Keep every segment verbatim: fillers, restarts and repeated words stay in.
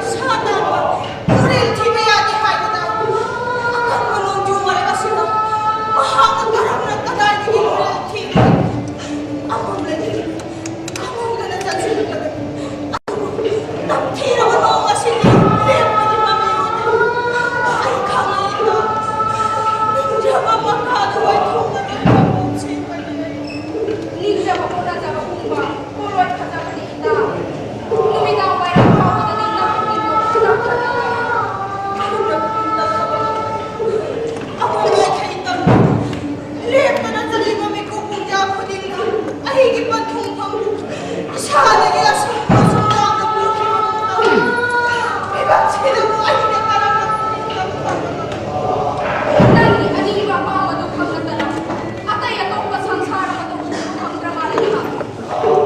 ꯁꯥ ꯇꯥꯟꯕ, ꯇꯨꯔꯦꯜ ꯊꯤꯕ ꯌꯥꯗꯦ ꯍꯥꯏꯕꯗ, ꯑꯀꯪꯕ ꯅꯣꯡꯖꯨ ꯃꯔꯛ ꯑꯁꯤꯗ ꯃꯍꯥꯛꯅ ꯀꯔꯝꯅ ꯀꯗꯥꯏꯗꯒꯤ ꯇꯨꯔꯦꯜ ꯊꯤꯕ? ꯑꯃꯝꯂꯗꯤ ꯈꯪꯍꯧꯗꯅ ꯆꯠꯁꯤꯜꯂꯛꯄꯗ, ꯑꯗꯨꯕꯨ ꯅꯝꯊꯤꯔꯕ ꯅꯣꯡ ꯑꯁꯤꯗꯤ ꯂꯦꯞꯄꯗꯤ ꯃꯃꯤ ꯎꯗꯦ꯫ ꯑꯩ ꯈꯪꯂꯦ ꯏꯃꯥ, ꯅꯤꯡꯖꯕ ꯃꯈꯥꯗ ꯑꯣꯏꯊꯣꯛꯂꯒ ꯊꯃꯣꯏ ꯁꯦꯡꯕꯅꯤ꯫ ꯅꯤꯡꯖꯕ ꯍꯣꯠꯅꯖꯕ ꯄꯨꯝꯕ ꯄꯣꯠꯂꯣꯏ ꯐꯖꯕꯅꯤ ꯏꯇꯥ꯫ ꯅꯨꯃꯤꯗꯥꯡ ꯋꯥꯏꯔꯝ ꯐꯥꯎꯕꯗꯗꯤ ꯅꯪ ꯄꯨꯛꯅꯤꯡꯗꯣ ꯈꯨꯗꯛ ꯈꯨꯗꯛ ꯈꯨꯗꯛ ꯈꯨꯗꯛ ꯈꯨꯗꯛ ꯑꯃꯝ ꯂꯩꯈꯩ ꯇꯝꯕ꯫ ꯂꯦꯞꯇꯅ ꯆꯠꯂꯤꯕ ꯃꯤꯀꯨꯞ ꯄꯨꯡꯖꯥ ꯈꯨꯗꯤꯡꯗ ꯑꯩꯒꯤ ꯄꯟꯊꯨꯡꯐꯝ ꯏꯁꯥꯗꯒꯤ ꯑꯁꯨꯝ ꯑꯁꯨꯝ ꯂꯥꯞꯅ ꯄꯨꯈꯤꯕꯒꯨꯝ ꯇꯧꯏ꯫ ꯐꯤꯕꯝꯁꯤꯗꯕꯨ ꯑꯩꯅ ꯀꯔꯝꯅ ꯄꯨꯛꯅꯤꯡ ꯆꯪꯕ ꯉꯝꯒꯗꯕꯅꯣ? ꯅꯪꯒꯤ ꯑꯅꯤꯡꯕ ꯑꯄꯥꯝꯕꯗꯨ ꯈꯪ ꯅꯠꯇꯅ ꯑꯇꯩ ꯑꯇꯣꯞꯄ ꯁꯪꯁꯥꯔ ꯑꯃꯗ ꯎꯕ ꯐꯪꯗ꯭ꯔ ꯃꯥꯜꯂꯦ ꯏꯃꯥ꯫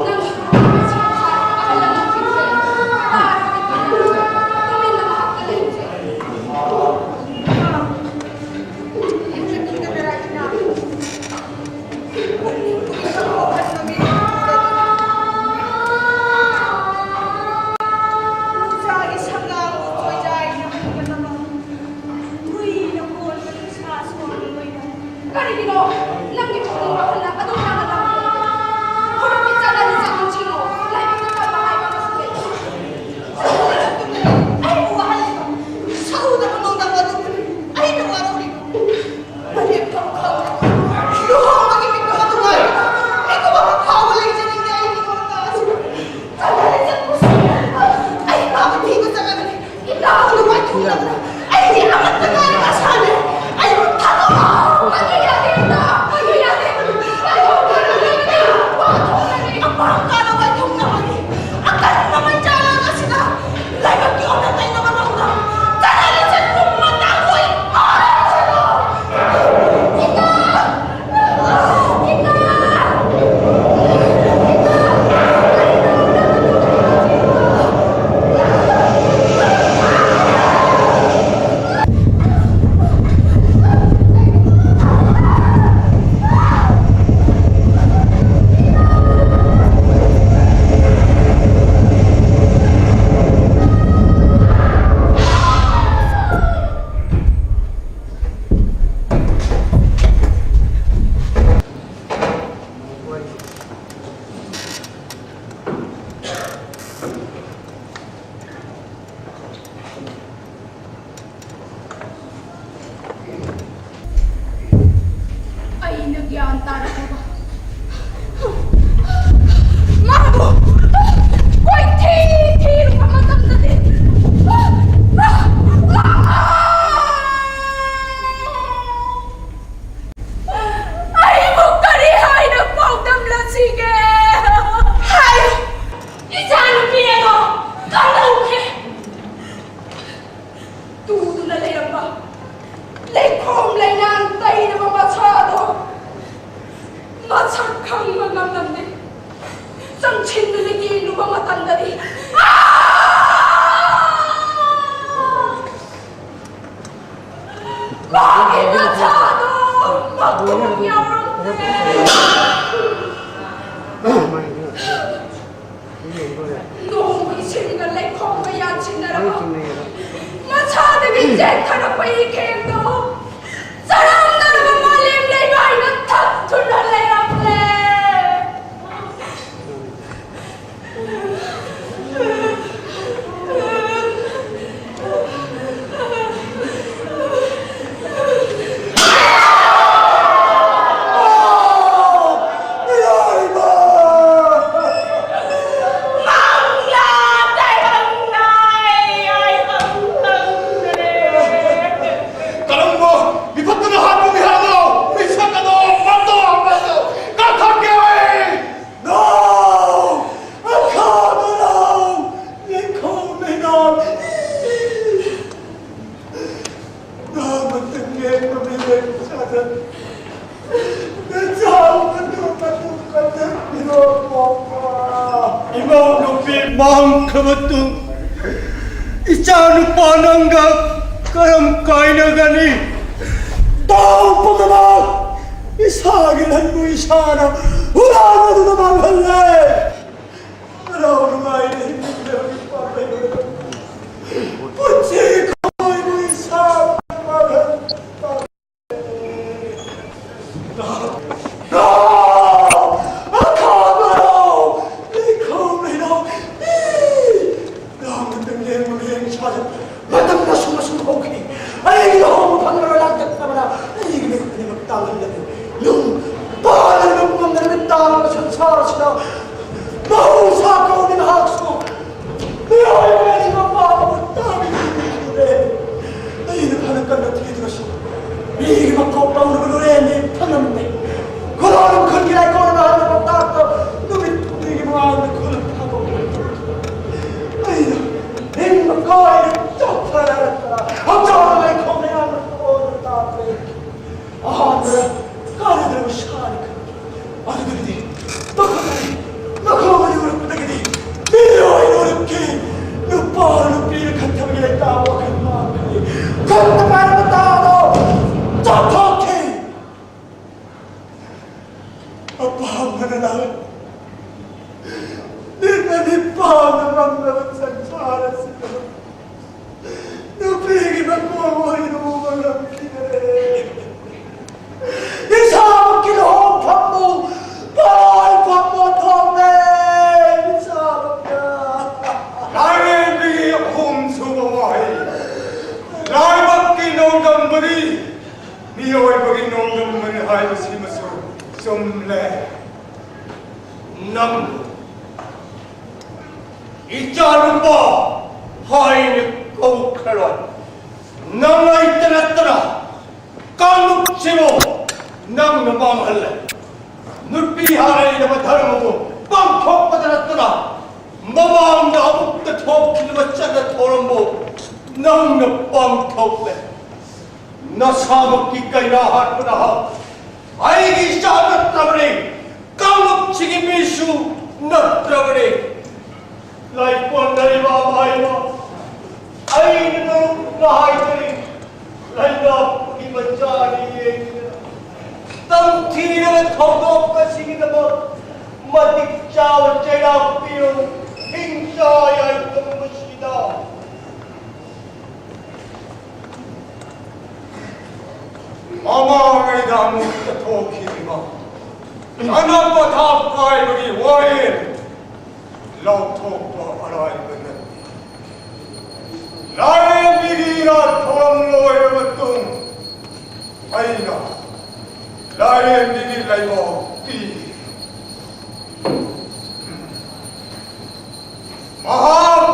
ꯅꯪꯒꯤ ꯄꯨꯛꯅꯤꯡ ꯁꯪꯁꯥꯔ ꯑꯍꯜ ꯂꯃꯟꯁꯤꯡꯁꯦ ꯇꯥꯔꯒꯗꯤ ꯐꯅꯤꯗ ꯇꯨꯃꯤꯟꯅ ꯉꯥꯏꯍꯥꯛꯇ ꯂꯩꯔꯨꯁꯦ꯫ ꯀꯔꯤꯒꯤꯅꯣ? ꯅꯪꯒꯤ ꯄꯨꯛꯅꯤꯡ ꯋꯥꯈꯜꯅ ꯑꯗꯨꯝ ꯂꯥꯡꯅ ꯂꯥꯡꯕꯗꯣ? ꯐꯨꯔꯨꯞꯀꯤ ꯆꯠꯅꯕꯤꯁꯦ ꯅꯤꯡꯁꯤꯡꯉꯣ꯫ ꯂꯥꯏꯕꯛꯇ ꯀꯟꯕ ꯍꯥꯏꯕ ꯑꯃꯁꯨ ꯂꯩ꯫ ꯑꯩꯕꯨ ꯋꯥꯍꯜꯂꯤꯕ ꯁꯔꯨꯗꯕ ꯅꯣꯡꯗꯝꯕ ꯑꯗꯨꯕꯨꯅꯤ ꯑꯩꯅ ꯋꯥꯔꯧꯔꯤꯕ꯫ ꯃꯅꯦꯝꯐꯝ ꯈꯪꯗꯦ꯫ ꯂꯨꯍꯣꯡꯕꯒꯤ ꯃꯤꯀꯨꯞ ꯑꯗꯨ ꯉꯥꯏꯕꯗ ꯃꯤꯀꯨꯞ ꯑꯃ ꯐꯥꯎꯕ ꯂꯩꯖꯅꯤꯡꯗꯦ ꯑꯩꯒꯤ ꯋꯥꯈꯜ ꯑꯁꯤꯗ꯫ ꯆꯠꯂꯔꯦ ꯆꯠꯄꯁꯨ꯫ ꯑꯩ ꯃꯥꯕꯨ ꯊꯤꯕ ꯆꯠꯂꯒꯅꯤ꯫ ꯏꯅꯥꯎ ꯅꯨꯄꯥ ꯊꯨꯡꯂꯕꯗ ꯑꯩꯗꯤ ꯑꯃꯠꯇ ꯉꯥꯏꯔꯕ ꯑꯁꯥꯅꯦ꯫ ꯑꯩꯕꯨ ꯊꯥꯗꯣꯛꯑꯣ꯫ ꯃꯗꯨ ꯌꯥꯗꯦ ꯏꯅꯥꯎ, ꯃꯗꯨ ꯌꯥꯗꯦ꯫ ꯅꯆꯥꯕꯨ ꯀꯇꯨ ꯀꯇꯨ ꯀꯟꯊꯠꯄꯤꯔꯣ, ꯄꯣꯛꯄ꯫ ꯏꯃꯧ ꯅꯨꯄꯤ ꯃꯥꯡꯈ꯭ꯔꯕ ꯇꯨꯡ ꯏꯆꯥ ꯅꯨꯄꯥ ꯅꯪꯒ ꯀꯔꯝ ꯀꯥꯏꯅꯒꯅꯤ? ꯇꯥꯎ ꯄꯨꯝꯅꯃꯛ ꯏꯁꯥꯒꯤ ꯂꯟꯕꯨ ꯏꯁꯥꯅ ꯍꯨꯔꯥꯟꯕꯗꯨꯅ ꯃꯥꯡꯍꯜꯂꯦ꯫ ꯍꯔꯥꯎ ꯅꯨꯡꯉꯥꯏꯅ ꯍꯤꯡꯂꯤꯕ ꯅꯨꯄꯥ ꯀꯌꯥ ꯄꯨꯟꯁꯤꯒꯤ ꯈꯣꯏꯕꯨ ꯏꯁꯥꯅ ꯃꯥꯡꯍꯜꯂꯦ꯫ ꯃꯇꯝꯅ ꯁꯨꯝ ꯑꯁꯨꯝ ꯍꯧꯈꯤ꯫ ꯑꯩꯒꯤ ꯂꯨꯍꯣꯡꯕ ꯐꯪꯂꯔꯣꯏ ꯂꯥꯛꯇꯛꯅꯕꯅ ꯑꯩꯒꯤ ꯃꯤꯠ ꯑꯅꯤꯃꯛ ꯇꯥꯡꯍꯜꯂꯦ꯫ ꯌꯨꯝ ꯄꯥꯜꯂꯕ ꯃꯐꯝꯗ ꯅꯨꯃꯤꯠ ꯇꯥꯡꯂꯕ ꯁꯪꯁꯥꯔꯁꯤꯗ ꯃꯍꯧꯁꯥ ꯀꯧꯕꯤ ꯃꯍꯥꯛꯁꯨ ꯃꯤꯑꯣꯏꯕꯒꯤ ꯃꯄꯥ ꯑꯃꯕꯨ ꯇꯥꯕꯤꯔꯤꯕꯅꯤ꯫ ꯑꯩꯅ ꯐꯅ ꯀꯟꯅ ꯊꯤꯗ꯭ꯔꯁꯨ ꯃꯤꯒꯤ ꯃꯀꯣꯛ ꯂꯧꯔꯕ ꯂꯣꯔꯦꯟꯗꯤ ꯐꯪꯉꯝꯗꯦ꯫ ꯈꯨꯂꯣꯜ ꯈꯨꯟꯒꯤ ꯂꯥꯏꯀꯣꯟꯅ ꯍꯥꯏꯕ ꯄꯥꯎꯇꯥꯛꯇ ꯅꯨꯃꯤꯠ ꯈꯨꯗꯤꯡꯒꯤ ꯃꯉꯥꯜꯅ ꯈꯨꯂꯨꯞ ꯊꯥꯗꯣꯛꯄ꯫ ꯑꯩꯅ ꯅꯤꯡꯕ ꯀꯥꯏꯅ ꯆꯣꯛꯊꯔꯛꯇꯅ ꯍꯛꯆꯥꯡ ꯂꯩꯈꯣꯝ ꯃꯌꯥꯝꯅ ꯀꯣꯟꯅ ꯇꯥꯈ꯭ꯔꯦ꯫ ꯑꯍꯥꯟꯕꯗ ꯀꯥꯟꯅꯗ꯭ꯔꯕ ꯁꯥꯅꯤ ꯈꯟꯈꯤ꯫ ꯑꯗꯨꯗꯒꯤꯗꯤ ꯄꯥꯈꯪ ꯑꯅꯤ ꯃꯈꯣꯡ ꯑꯅꯤ ꯎꯔꯛꯄꯗꯒꯤꯗꯤ ꯃꯤꯑꯣꯏ ꯎꯔꯛꯈꯤ꯫ ꯅꯨꯄꯥ ꯅꯨꯄꯤꯅ ꯈꯟꯊꯕꯒꯤ ꯂꯩꯇꯥ ꯋꯥꯈꯜ ꯃꯥꯡꯈ꯭ꯔꯦ꯫ ꯈꯟꯕ ꯀꯥꯏꯔꯕ ꯇꯥꯗꯣ ꯆꯥꯊꯣꯛꯈꯤ꯫ ꯑꯄꯥꯝꯕꯅ ꯂꯥꯛ ꯅꯤꯡꯅ ꯅꯤꯄꯥꯅ ꯉꯝꯂꯕ ꯁꯪꯁꯥꯔ ꯑꯁꯤꯗ ꯅꯨꯄꯤꯒꯤ ꯃꯀꯣꯛ ꯑꯣꯏꯅ ꯎꯕ ꯉꯝꯈꯤꯗꯔꯦ꯫ ꯏꯁꯥꯃꯛꯀꯤ ꯂꯨꯍꯣꯡꯐꯝꯕꯨ ꯄꯣꯠꯐꯝ ꯑꯣꯟꯊꯣꯛꯂꯦ꯫ ꯏꯁꯥꯃꯛꯅ ꯂꯥꯏꯔꯦꯝꯕꯤꯒꯤ ꯑꯍꯨꯝꯁꯨꯕ ꯋꯥꯍꯩ, ꯂꯥꯏꯕꯛꯀꯤ ꯅꯣꯡꯗꯝꯕꯅꯤ꯫ ꯃꯤꯑꯣꯏꯕꯒꯤ ꯅꯣꯡꯗꯝꯕꯅꯤ ꯍꯥꯏꯕꯁꯤꯃꯁꯨ ꯆꯨꯝꯂꯦ꯫ ꯅꯪ ꯏꯆꯥꯅꯨꯄꯥ ꯍꯥꯏꯅ ꯀꯧꯈ꯭ꯔꯔꯣꯏ꯫ ꯅꯪ ꯑꯩꯇ ꯅꯠꯇꯅ ꯀꯥꯡꯂꯨꯞꯁꯤꯕꯨ ꯅꯪꯅ ꯃꯥꯡꯍꯜꯂꯦ꯫ ꯅꯨꯄꯤ ꯍꯥꯏꯔꯕ ꯙꯔꯃꯕꯨ ꯄꯥꯡꯊꯣꯛꯄꯗ ꯅꯠꯇꯅ ꯃꯃꯥꯡꯗ ꯑꯃꯨꯛꯇ ꯊꯣꯛꯈꯤꯗꯕ ꯆꯠꯅ ꯊꯧꯔꯝꯕꯨ ꯅꯪꯅ ꯄꯥꯡꯊꯣꯛꯂꯦ꯫ ꯅꯁꯥꯃꯛꯀꯤ ꯀꯩꯔꯥ ꯍꯥꯠꯄ ꯅꯍꯥꯛ ꯑꯩꯒꯤ ꯏꯆꯥ ꯅꯠꯇ꯭ꯔꯕꯅꯤ, ꯀꯥꯡꯂꯨꯞꯁꯤꯒꯤ ꯃꯤꯁꯨ ꯅꯠꯇ꯭ꯔꯕꯅꯤ꯫ ꯂꯥꯏꯀꯣꯟꯅꯔꯤꯕ ꯑꯃ ꯍꯥꯏꯕ ꯑꯩꯅ ꯅꯉꯣꯟꯗ ꯍꯥꯏꯖꯔꯤ, ꯂꯩꯕꯥꯛꯀꯤ ꯃꯆꯥꯅꯤ ꯌꯦꯡꯗꯨꯅ ꯇꯝꯊꯤꯔꯕ ꯊꯧꯗꯣꯛ ꯑꯁꯤꯒꯤꯗꯃꯛ ꯃꯇꯤꯛ ꯆꯥꯕ ꯆꯩꯔꯥꯛ ꯄꯤꯌꯨ꯫ ꯍꯤꯡꯆꯥ ꯌꯥꯏꯐꯝ ꯑꯁꯤꯗ ꯃꯃꯥꯡꯉꯩꯗ ꯑꯃꯨꯛꯇ ꯊꯣꯛꯈꯤꯕ ꯆꯅꯞ ꯄꯊꯥꯞ ꯀꯥꯏꯕꯒꯤ ꯋꯥꯌꯦꯜ ꯂꯧꯊꯣꯛꯄ ꯑꯔꯥꯏꯕ ꯅꯠꯇꯦ꯫ ꯂꯥꯏꯔꯦꯝꯕꯤꯒꯤ ꯏꯔꯥꯠ ꯊꯧꯔꯝ ꯂꯣꯏꯔꯕ ꯃꯇꯨꯡ ꯑꯩꯅ ꯂꯥꯏꯔꯦꯝꯕꯤꯒꯤ ꯂꯩꯕꯥꯛ ꯄꯤ꯫ ꯃꯍꯥꯛ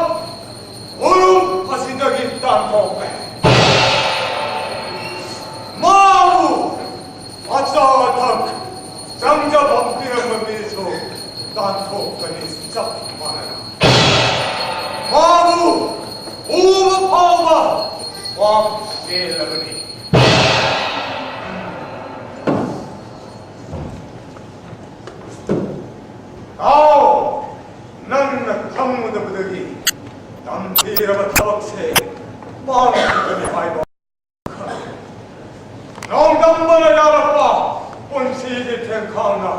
ꯎꯔꯨꯝ ꯑꯁꯤꯗꯒꯤ ꯇꯥꯟꯊꯣꯛꯈ꯭ꯔꯦ꯫ ꯃꯥꯕꯨ ꯑꯆꯥ ꯑꯊꯛ ꯆꯪꯖꯐꯝ ꯄꯤꯔꯝꯕ ꯃꯤꯁꯨ ꯇꯥꯟꯊꯣꯛꯀꯅꯤ ꯆꯞ ꯃꯥꯟꯅꯅ꯫ ꯃꯥꯕꯨ ꯎꯕ ꯐꯥꯎꯕ ꯄꯥꯞ ꯆꯦꯜꯂꯕꯅꯤ꯫ ꯇꯥꯎ, ꯅꯪꯅ ꯈꯪꯉꯨꯗꯕꯗꯒꯤ ꯇꯝꯊꯤꯔꯕ ꯊꯕꯛꯁꯦ ꯄꯥꯡꯊꯣꯛꯀꯅꯤ ꯍꯥꯏꯕ꯫ ꯅꯣꯡꯗꯝꯕꯅ ꯌꯥꯔꯛꯄ ꯄꯨꯟꯁꯤꯒꯤ ꯊꯦꯡꯈꯥꯡꯅ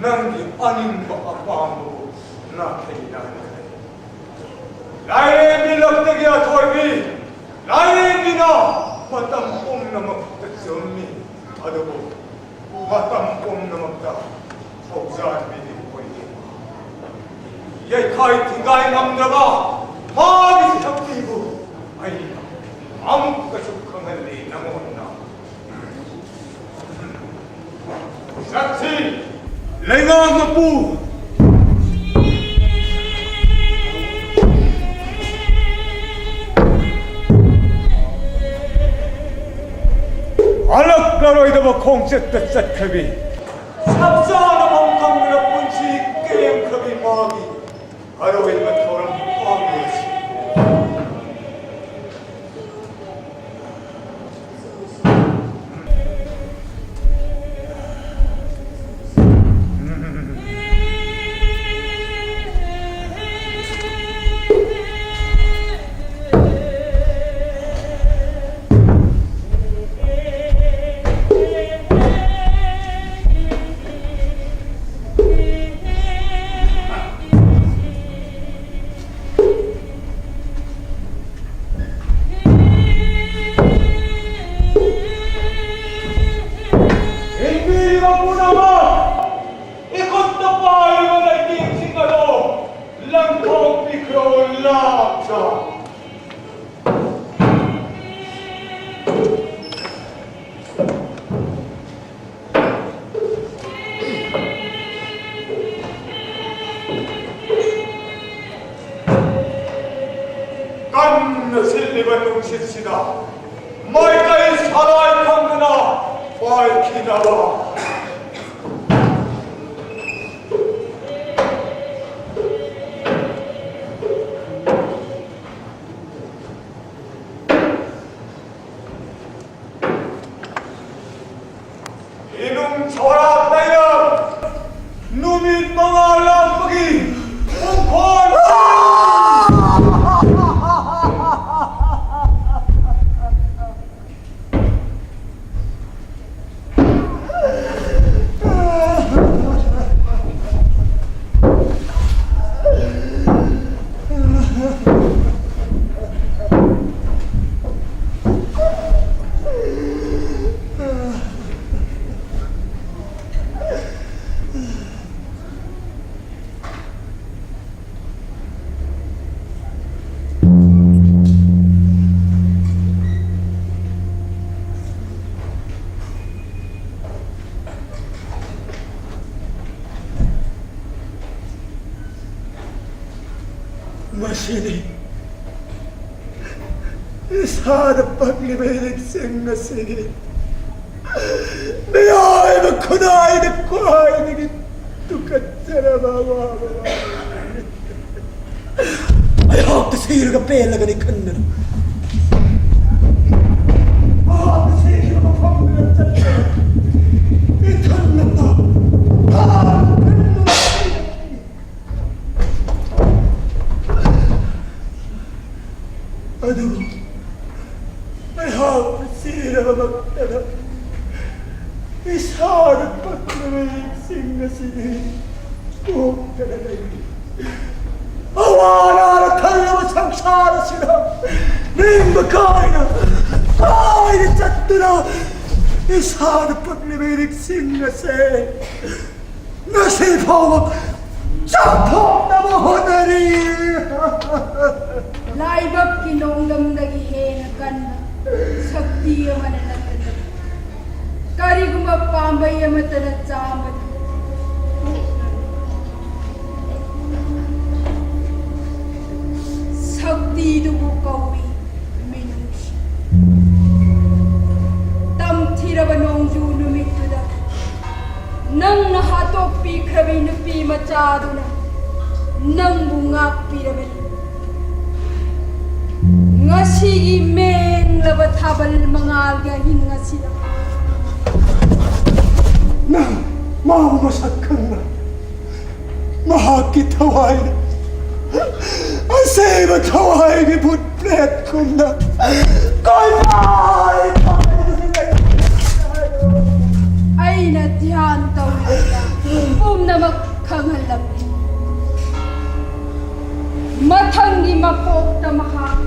ꯅꯪꯒꯤ ꯑꯅꯤꯡꯕ ꯑꯄꯥꯝꯕꯕꯨ ꯅꯥꯊꯩ ꯅꯥꯏꯗ꯭ꯔꯦ꯫ ꯂꯥꯏꯔꯦꯝꯕꯤ ꯂꯛꯇꯒꯤ ꯑꯊꯣꯏꯕꯤ, ꯂꯥꯏꯔꯦꯝꯕꯤꯅ ꯃꯇꯝ ꯄꯨꯝꯅꯃꯛꯇ ꯆꯨꯝꯃꯤ, ꯑꯗꯨꯕꯨ ꯃꯇꯝ ꯄꯨꯝꯅꯃꯛꯇ ꯊꯧꯖꯥꯟꯕꯤꯗꯤ ꯑꯣꯏꯗꯦ꯫ ꯌꯩꯈꯥꯏ ꯊꯤꯡꯒꯥꯏ ꯉꯝꯗ꯭ꯔꯕ ꯃꯥꯒꯤ ꯁꯛꯇꯤꯕꯨ ꯑꯩꯅ ꯑꯃꯨꯛꯀꯁꯨ ꯈꯪꯍꯜꯂꯤ ꯅꯉꯣꯟꯗ꯫ ꯆꯠꯁꯤ, ꯂꯩꯉꯥꯛ ꯃꯄꯨ꯫ ꯍꯜꯂꯛꯂꯔꯣꯏꯗꯕ ꯈꯣꯡꯆꯠꯇ ꯆꯠꯈ꯭ꯔꯕꯤ, ꯆꯞ ꯆꯥꯅ ꯐꯝ ꯈꯪꯗꯅ ꯄꯨꯟꯁꯤ ꯀꯦꯝꯈ꯭ꯔꯕꯤ ꯃꯥꯒꯤ ꯑꯔꯣꯏꯕ ꯊꯧꯔꯝ ꯄꯥꯡꯂꯁꯤ꯫ ꯄꯨꯝꯅꯃꯛ ꯏꯈꯨꯠꯇ ꯄꯥꯏꯔꯤꯕ ꯂꯩꯇꯦꯡꯁꯤꯡ ꯑꯗꯣ ꯂꯪꯊꯣꯛꯄꯤꯈ꯭ꯔꯣ ꯂꯥꯛꯆ꯫ ꯀꯟꯅ ꯁꯤꯠꯂꯤꯕ ꯅꯨꯡꯁꯤꯠꯁꯤꯗ ꯃꯥꯏꯀꯩ ꯁꯂꯥꯏ ꯐꯪꯗꯅ ꯄꯥꯏꯈꯤꯅꯕ꯫ ꯏꯅꯨꯡ ꯁꯣꯔꯥꯠ ꯇꯩꯔ ꯅꯨꯃꯤꯠ ꯃꯉꯥꯜ ꯂꯥꯛꯄꯒꯤ ꯈꯣꯡꯈꯣꯜ꯫ ꯃꯁꯤꯗꯤ ꯏꯁꯥꯗ ꯄꯛꯂꯤꯕ ꯏꯔꯤꯛꯁꯤꯡ ꯑꯁꯤꯒꯤ ꯃꯤꯑꯣꯏꯕ ꯈꯨꯟꯅꯥꯏꯗ ꯈ꯭ꯋꯥꯏꯗꯒꯤ ꯇꯨꯀꯠꯆꯔꯕ ꯑꯋꯥꯕ ꯑꯃꯅꯤ꯫ ꯑꯩꯍꯥꯛꯇ ꯁꯤꯔꯒ ꯄꯦꯜꯂꯒꯅꯤ ꯈꯟꯗꯅ ꯃꯍꯥꯛꯅ ꯁꯤꯈꯤꯕ ꯃꯐꯝꯗꯨꯗ ꯆꯠꯇꯅ ꯏꯊꯟꯅ ꯇꯥ-, ꯇꯥꯔꯒ ꯈꯟꯗꯨꯅ ꯁꯤꯔꯕꯅꯤ꯫ ꯑꯗꯨꯕꯨ ꯑꯩꯍꯥꯛꯅ ꯁꯤꯔꯕꯃꯛꯇꯗ ꯏꯁꯥꯗ ꯄꯛꯂꯕ ꯏꯔꯤꯛꯁꯤꯡ ꯑꯁꯤꯗꯤ ꯄꯣꯛꯇꯅ ꯂꯩꯔꯤ꯫ ꯑꯋꯥ ꯑꯅꯥꯅ ꯊꯜꯂꯕ ꯁꯪꯁꯥꯔ ꯑꯁꯤꯗ ꯅꯤꯡꯕ ꯀꯥꯏꯅ ꯀꯥꯏꯅ ꯆꯠꯇꯨꯅ ꯏꯁꯥꯗ ꯄꯛꯂꯤꯕ ꯏꯔꯤꯛꯁꯤꯡ ꯑꯁꯦ ꯉꯁꯤ ꯐꯥꯎꯕ ꯆꯥꯝꯊꯣꯛꯅꯕ ꯍꯣꯠꯅꯔꯤ꯫ ꯂꯥꯏꯕꯛꯀꯤ ꯅꯣꯡꯗꯝꯗꯒꯤ ꯍꯦꯟꯅ ꯀꯟꯕ ꯁꯛꯇꯤ ꯑꯃꯅ ꯅꯠꯇꯅ ꯀꯔꯤꯒꯨꯝꯕ ꯄꯥꯝꯕꯩ ꯑꯃꯠꯇꯅ ꯆꯥꯝꯕꯗꯤ ꯁꯛꯇꯤꯗꯨꯕꯨ ꯀꯧꯏ ꯃꯤꯅꯨꯡꯁꯤ꯫ ꯇꯝꯊꯤꯔꯕ ꯅꯣꯡꯖꯨ ꯅꯨꯃꯤꯠꯇꯨꯗ ꯅꯪꯅ ꯍꯥꯠꯇꯣꯛꯄꯤꯈ꯭ꯔꯕꯤ ꯅꯨꯄꯤ ꯃꯆꯥꯗꯨꯅ ꯅꯪꯕꯨ ꯉꯥꯛꯄꯤꯔꯕꯅꯤ꯫ ꯉꯁꯤꯒꯤ ꯃꯦꯡꯂꯕ ꯊꯥꯕꯜ ꯃꯉꯥꯜꯒꯤ ꯑꯍꯤꯡ ꯑꯁꯤꯗ ꯅꯪ ꯃꯥꯕꯨ ꯃꯁꯛ ꯈꯪꯅ ꯃꯍꯥꯛꯀꯤ ꯊꯋꯥꯏꯅ ꯑꯁꯦꯡꯕ ꯊꯋꯥꯏꯒꯤ ꯚꯨꯠ ꯄ꯭ꯔꯦꯠꯀꯨꯝꯅ ꯀꯣꯏꯄꯥꯏ ꯄꯥꯏꯗꯨꯅ ꯂꯩ꯫ ꯑꯩꯅ ꯙ꯭ꯌꯥꯟ ꯇꯧꯔꯤꯕ ꯄꯨꯝꯅꯃꯛ ꯈꯪꯍꯜꯂꯝꯃꯤ꯫ ꯃꯊꯪꯒꯤ ꯃꯄꯣꯛꯇ ꯃꯍꯥꯛ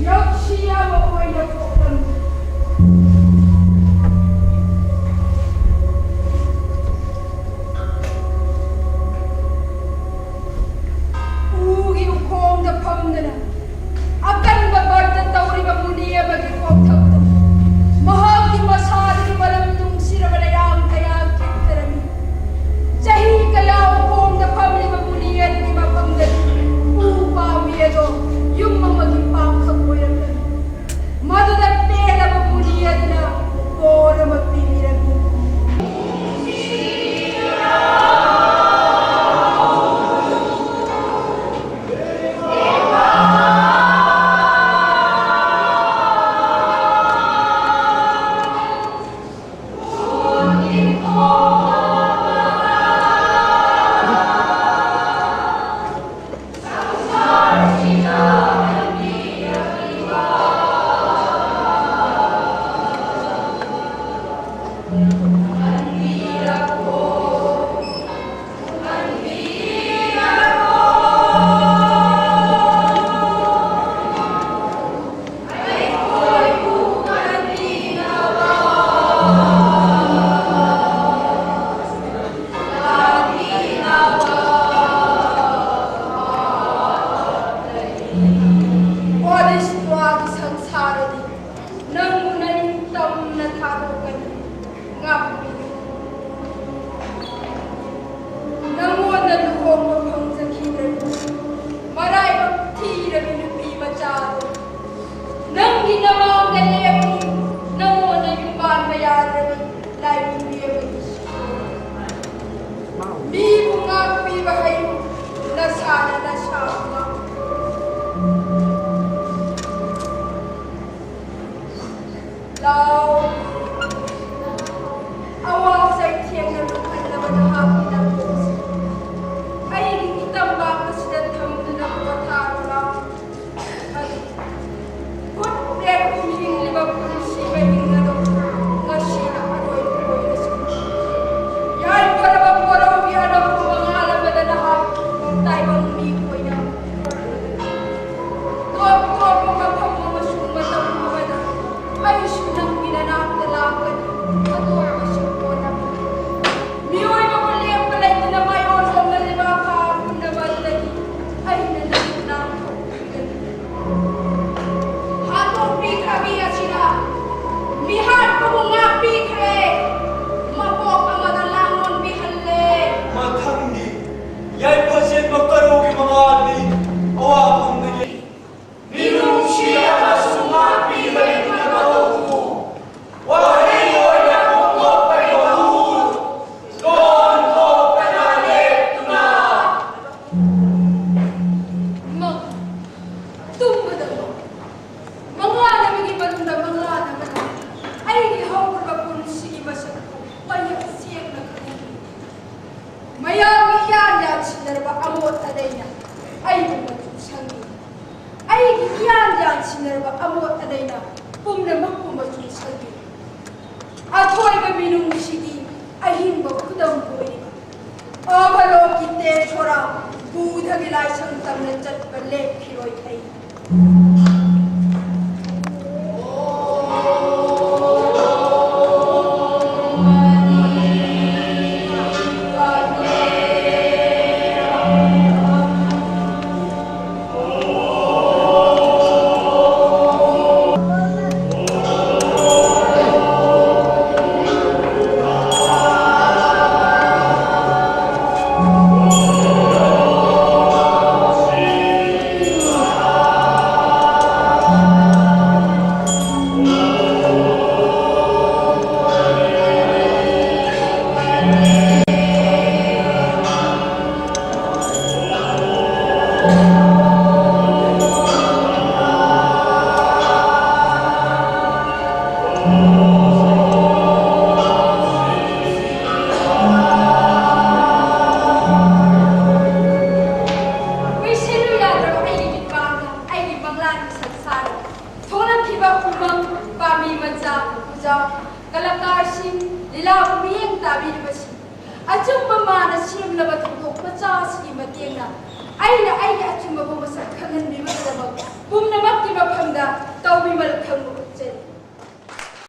ꯌꯛꯁꯤ ꯑꯃ ꯑꯣꯏꯅ ꯄꯣꯛꯂꯝꯃꯤ꯫ ꯎꯒꯤ ꯎꯈꯣꯡꯗ ꯐꯝꯗꯨꯅ ꯑꯀꯟꯕ ꯕ꯭ꯔꯇ ꯇꯧꯔꯤꯕ ꯃꯨꯅꯤ ꯑꯃꯒꯤ ꯀꯣꯛꯊꯛꯇ ꯃꯍꯥꯛꯀꯤ ꯃꯁꯥꯗꯒꯤ ꯃꯔꯝ ꯅꯨꯡꯁꯤꯔꯕ ꯂꯩꯔꯥꯡ ꯀꯌꯥ ꯈꯤꯛꯊꯔꯝꯃꯤ꯫ ꯆꯍꯤ ꯀꯌꯥ ꯎꯈꯣꯡꯗ ꯐꯝꯂꯤꯕ ꯃꯨꯅꯤ ꯑꯗꯨꯒꯤ ꯃꯐꯝꯗꯗꯤ ꯎ ꯄꯥꯝꯕꯤ ꯑꯗꯣ ꯌꯨꯝ ꯑꯃꯒꯤ ꯄꯥꯛꯈꯛ ꯑꯣꯏꯔꯝꯂꯝꯃꯤ꯫ ꯃꯗꯨꯗ ꯄꯦꯜꯂꯕ ꯃꯨꯅꯤ ꯑꯗꯨꯅ ꯕꯣꯔ ꯑꯃ ꯄꯤꯕꯤꯔꯝꯃꯤ꯫ ꯅꯪꯉꯣꯟꯗ ꯂꯨꯍꯣꯡꯕ ꯐꯪꯖꯈꯤꯗ꯭ꯔꯕꯤ, ꯃꯔꯥꯏꯕꯛ ꯊꯤꯔꯕꯤ ꯅꯨꯄꯤ ꯃꯆꯥꯗꯣ, ꯅꯪꯒꯤ ꯅꯃꯥꯡꯗ ꯂꯦꯞꯄꯤ, ꯅꯪꯉꯣꯟꯗ ꯌꯨꯝ ꯄꯥꯟꯕ ꯌꯥꯗ꯭ꯔꯕꯤ ꯂꯥꯏꯅꯤꯡꯕꯤ ꯑꯃꯒꯤ ꯁꯤꯕ꯫ ꯃꯤꯕꯨ ꯉꯥꯛꯄꯤꯕ ꯍꯩꯌꯨ, ꯅꯁꯥꯅ ꯅꯁꯥꯕꯨ ꯉꯥꯛꯄꯤꯌꯨ꯫ ꯂꯥꯎ꯫ ꯑꯋꯥ ꯆꯩꯊꯦꯡꯅ ꯂꯨꯞꯍꯜꯂꯕ ꯅꯍꯥꯛꯀꯤ ꯅꯥꯀꯣꯡꯁꯦ ꯑꯩꯒꯤ ꯏꯇꯝ ꯄꯥꯛꯄꯁꯤꯗ ꯊꯝꯗꯨꯅ ꯄꯣꯊꯥꯔꯣ ꯂꯥꯎ꯫ ꯑꯗꯨ ꯈꯨꯠ ꯂꯦꯞꯄꯨ ꯍꯤꯡꯂꯤꯕ ꯄꯨꯟꯁꯤ ꯃꯍꯤꯡ ꯑꯗꯨ ꯉꯁꯤꯅ ꯑꯔꯣꯏꯕ ꯑꯣꯏꯔꯁꯅꯨ꯫ ꯌꯥꯏꯐꯔꯕ ꯄꯣꯔꯧꯒꯤ ꯑꯅꯧꯕ ꯃꯉꯥꯜ ꯑꯃꯗ ꯅꯍꯥꯛ ꯇꯥꯏꯕꯪ ꯃꯤ ꯑꯣꯏꯅ ꯇꯣꯞ ꯇꯣꯞꯄ ꯃꯐꯝ ꯑꯃꯁꯨꯡ ꯃꯇꯝ ꯑꯃꯗ ꯑꯩꯁꯨ ꯅꯪꯒꯤ ꯅꯅꯥꯛꯇ ꯂꯥꯛꯀꯅꯤ꯫ ꯑꯇꯣꯞꯄ ꯁꯛꯄꯣꯟ ꯑꯃ꯫ ꯃꯤꯑꯣꯏꯕꯕꯨ ꯂꯦꯞꯄ ꯂꯩꯇꯅ ꯃꯥꯏꯑꯣꯟ ꯍꯣꯡꯍꯜꯂꯤꯕ ꯑꯐꯥ ꯄꯨꯝꯅꯃꯛꯇꯒꯤ ꯑꯩꯅ ꯅꯪꯕꯨ ꯅꯥꯟꯊꯣꯛꯄꯤꯒꯅꯤ꯫ ꯍꯥꯠꯇꯣꯛꯄꯤꯈ꯭ꯔꯕꯤ ꯑꯁꯤꯅ ꯃꯤꯍꯥꯠꯄꯕꯨ ꯉꯥꯛꯄꯤꯈ꯭ꯔꯦ꯫ ꯃꯄꯣꯛ ꯑꯃꯗ ꯂꯥꯡꯂꯣꯟ ꯄꯤꯍꯜꯂꯦ꯫ ꯃꯊꯪꯒꯤ ꯌꯥꯏꯐ ꯆꯦꯟꯕ ꯀꯔꯧꯒꯤ ꯃꯉꯥꯜꯗꯤ ꯑꯋꯥꯐꯝꯗꯒꯤ ꯃꯤꯅꯨꯡꯁꯤ ꯑꯃꯁꯨꯡ ꯉꯥꯛꯄꯤ ꯂꯩꯇꯅ ꯇꯧꯕꯕꯨ ꯋꯥꯍꯩ ꯑꯣꯏꯅ ꯐꯣꯡꯗꯣꯛꯄꯒꯤ ꯃꯍꯨꯠ ꯂꯣꯟ ꯊꯣꯛꯇꯅ ꯂꯦꯞꯇꯨꯅ ꯃꯪ ꯇꯨꯝꯕꯗ ꯃꯪ ꯃꯪꯂꯥꯟ ꯑꯃꯒꯤ ꯃꯅꯨꯡꯗ ꯃꯪꯂꯥꯟ ꯑꯃꯅ ꯑꯩꯒꯤ ꯍꯧꯈ꯭ꯔꯕ ꯄꯨꯟꯁꯤꯒꯤ ꯃꯁꯛ ꯑꯗꯨ ꯃꯌꯦꯛ ꯁꯦꯡꯅ ꯈꯪꯍꯟꯕꯤꯔꯤ꯫ ꯃꯌꯥꯝꯒꯤ ꯏꯌꯥꯟ ꯌꯥꯟꯁꯤꯟꯅꯔꯕ ꯑꯃꯣꯠ ꯑꯗꯩꯅ ꯑꯩꯕꯨ ꯃꯆꯨ ꯁꯪꯏ꯫ ꯑꯩꯒꯤ ꯏꯌꯥꯟ ꯌꯥꯟꯁꯤꯟꯅꯔꯕ ꯑꯃꯣꯠ ꯑꯗꯩꯅ ꯄꯨꯝꯅꯃꯛꯄꯨ ꯃꯆꯨ ꯁꯪꯏ꯫ ꯑꯊꯣꯏꯕ ꯃꯤꯅꯨꯡꯁꯤꯒꯤ ꯑꯍꯤꯡꯕ ꯈꯨꯗꯝ ꯑꯣꯏꯔꯤꯕ ꯑꯕꯂꯣꯀꯤꯇꯦꯁꯣꯔ ꯕꯨꯙꯒꯤ ꯂꯥꯏꯁꯪ ꯇꯝꯅ ꯆꯠꯄ ꯂꯦꯞꯈꯤꯔꯣꯏ ꯑꯩ꯫ ꯂꯣꯏꯁꯤꯜꯂꯨ ꯌꯥꯗ꯭ꯔꯕ ꯑꯩꯒꯤ ꯃꯤꯠꯃꯥꯡꯗ ꯑꯩꯒꯤ ꯃꯪꯂꯥꯟꯒꯤ ꯁꯪꯁꯥꯔꯗ ꯊꯣꯛꯂꯛꯈꯤꯕ ꯎꯃꯪ, ꯄꯥꯝꯕꯤ ꯃꯆꯥ, ꯎꯖꯥꯎ, ꯀꯂꯥꯀꯥꯔꯁꯤꯡ, ꯂꯤꯂꯥꯕꯨ ꯃꯤꯠꯌꯦꯡ ꯇꯥꯕꯤꯔꯤꯕꯁꯤꯡ, ꯑꯆꯨꯝꯕ ꯃꯥꯅ ꯁꯦꯝꯂꯕ ꯊꯧꯗꯣꯛ ꯃꯆꯥ ꯑꯁꯤꯒꯤ ꯃꯇꯦꯡꯅ ꯑꯩꯅ ꯑꯩꯒꯤ ꯑꯆꯨꯝꯕꯕꯨ ꯃꯁꯛ ꯈꯪꯍꯟꯕꯤꯕꯒꯤꯗꯃꯛ ꯄꯨꯝꯅꯃꯛꯀꯤ ꯃꯐꯝꯗ ꯇꯧꯕꯤꯃꯜ ꯈꯪꯕ ꯎꯠꯆꯔꯤ꯫